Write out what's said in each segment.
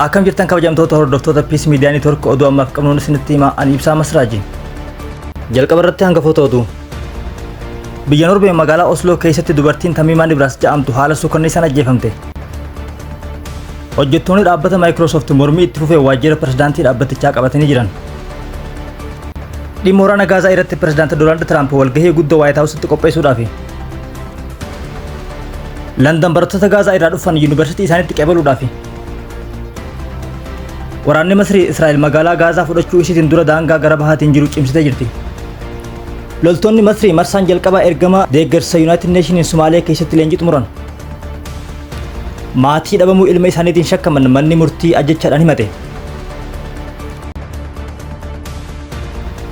Akkam jirtan kabajamtoota hordoftoota Peace Media Network oduu ammaaf qabnuun isinitti hima ani Ibsaa Masraaji. Jalqaba irratti hangafoota oduu. Biyya Noorwee magaalaa Osloo keessatti dubartiin Tamiimaa Nibraas jedhamtu haala suukanneessaan ajjeefamte. Hojjettoonni dhaabbata Microsoft mormii itti fufee waajjira pirezidaantii dhaabbatichaa qabatanii jiran. Dhimma waraana Gaazaa irratti pirezidaanti Doonaald Tiraamp walgahii guddoo Waayit Haawusitti qopheessuudhaafi. Landan barattoota Gaazaa irraa dhufan yuunivarsiitii isaaniitti qeebaluudhaafi. Waraanni Masrii Israa'el magaalaa Gaazaa fudhachuu isiitiin dura daangaa gara bahaatiin jiru cimsitee jirti. Loltoonni Masrii marsaan jalqabaa ergama deeggarsa Yuunaayitid Neeshiniin Somaaliyaa keessatti leenjii xumuran. Maatii dhabamuu ilma isaaniitiin shakkaman manni murtii ajjechaadhaan himate.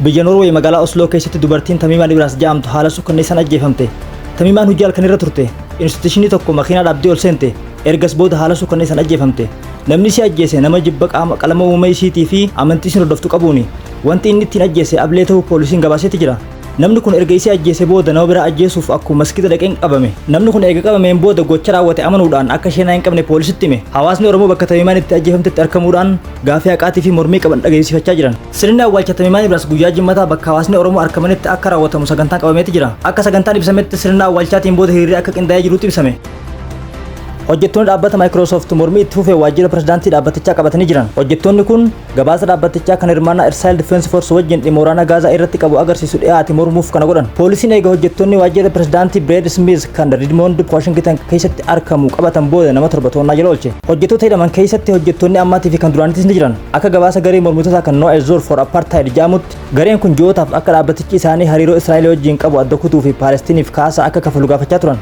Biyya Noorweey magaalaa Osloo keessatti dubartiin Tamiimaa Nibraas jedhamtu haala suukanneessaan ajjeefamte. Tamiimaan hojii halkan irra turte. Instituushinii tokko makiinaa dhaabdee ol seente. Ergas booda haala suukanneessaan ajjeefamte. Namni ishee ajjeese nama jibba qaama qalama uumama isiitii fi amantii isiin hordoftu qabuuni. Wanti inni ittiin ajjeese ablee ta'uu poolisiin gabaaseeti jira. Namni kun erga isii ajjeese booda nama biraa ajjeesuuf akkuma maskiida dhaqeen qabame. Namni kun eega qabameen booda gocha raawwate amanuudhaan akka sheenaa hin qabne poolisitti hime. Hawaasni Oromoo bakka Tamiimaan itti ajjeefamtetti argamuudhaan gaafii haqaatii fi mormii qaban dhageessifachaa jiran. Sirni awwaalcha Tamiimaa Ibraas guyyaa Jimmataa bakka hawaasni Oromoo argamanitti akka raawwatamu sagantaan qabameeti jira. Akka sagantaan ibsametti sirna awwaalchaatiin booda hiriirri akka qindaa'ee jirutti ibsame. Hojjettoonni dhaabbata Microsoft mormii itti fufee waajjira pirezidaantii dhaabbatichaa qabatanii jiran. Hojjettoonni kun gabaasa dhaabbatichaa kan hirmaannaa Israel Defense Force wajjin dhimma waraana Gaazaa irratti qabu agarsiisu dhiyaate mormuuf kana godhan. Poolisiin eega hojjettoonni waajjira pirezidaantii Brad Smith kan Redmond Washington keessatti argamu qabatan booda nama torba to'annaa jala oolche. Hojjettoota hidhaman keessatti hojjettoonni ammaatii fi kan duraanitis ni jiran. Akka gabaasa garee mormitootaa kan No Azure for Apartheid jedhamutti gareen kun ji'ootaaf akka dhaabbatichi isaanii hariiroo Israa'el wajjin qabu adda kutuu fi Paalestiniif kaasaa akka kafalu gaafachaa turan.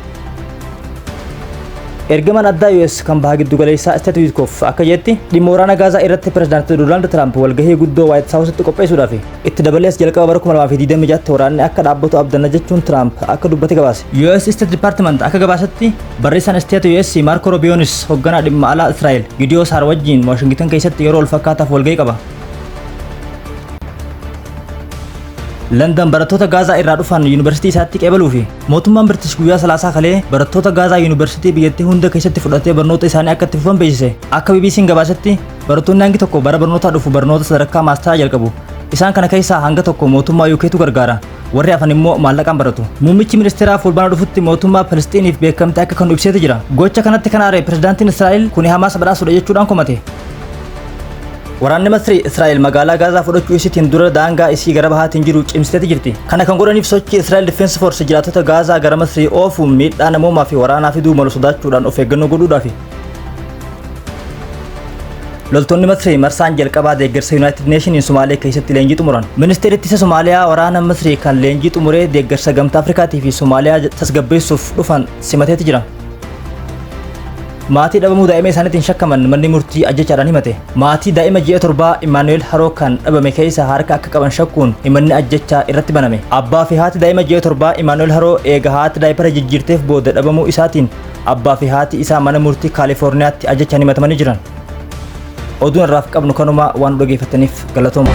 Ergamaan addaa US kan baha giddu galeessaa Steve Witkoff akka jedhetti dhimma waraana Gaazaa irratti pirezidaanti Doonaald Tiraamp walgahii guddoo Waayit Haawusitti qopheessuudhaaf itti dabalees jalqaba bara 2026 waraanni akka dhaabbatu abdanna jechuun Tiraamp akka dubbate gabaase. US State Department akka gabaasetti barreessaan State US Marco Rubionis hoogganaa dhimma alaa Israa'el Gidiyoo Saar wajjin Washington keessatti yeroo wal fakkaataaf walgahii qaba. Landan barattoota Gaazaa irraa dhufan yuunivarsiitii isaatti qeebaluufi mootummaan Birtish guyyaa Salaasaa kalee barattoota Gaazaa yuunivarsiitii biyyattii hunda keessatti fudhatee barnoota isaanii akka itti fufan beeksise. Akka BBC'n gabaasetti barattoonni hangi tokko bara barnootaa dhufu barnoota sadarkaa maastaraa jalqabu. Isaan kana keessaa hanga tokko mootummaa UKtu gargaara. Warri hafan immoo maallaqaan baratu. Muummichi ministeeraa fulbaana dhufutti mootummaa Palestiiniif beekamtii akka kennu ibseeti jira. Gocha kanatti kan aare pirezidaantiin Israa'el kuni Hamaas badhaasuudha jechuudhaan komate. Waraanni Masrii Israa'el magaalaa Gaazaa fudhachuu isiitiin dura daangaa isii gara bahaatiin jiru cimsiteeti jirti. Kana kan godhaniif sochii Israa'el Defense Force jiraattota Gaazaa gara Masrii oofuun miidhaa namoomaa fi waraanaa fiduu malu sodaachuudhaan of eeggannoo godhuudhaafi. Loltoonni Masrii marsaan jalqabaa deeggarsa Yuunaayitid Neeshiniin Somaaliyaa keessatti leenjii xumuran. Ministeerri ittisa Somaaliyaa waraana Masrii kan leenjii xumuree deeggarsa gamtaa Afrikaatii fi Somaaliyaa tasgabbeessuuf dhufan simateeti jira. Maatii dhabamuu daa'ima isaaniitiin shakkaman manni murtii ajjechaadhaan himate. Maatii daa'ima ji'a torbaa Imaanu'eel Haroo kan dhabame keessa harka akka qaban shakkuun himanni ajjechaa irratti baname. Abbaa fi haati daa'ima ji'a torbaa Imaanu'eel Haroo eega haati daayipara jijjiirteef booda dhabamuu isaatiin abbaa fi haati isaa mana murtii Kaalifoorniyaatti ajjechaan himatamanii jiran. Oduun har'aaf qabnu kanuma waan dhageeffataniif galatooma.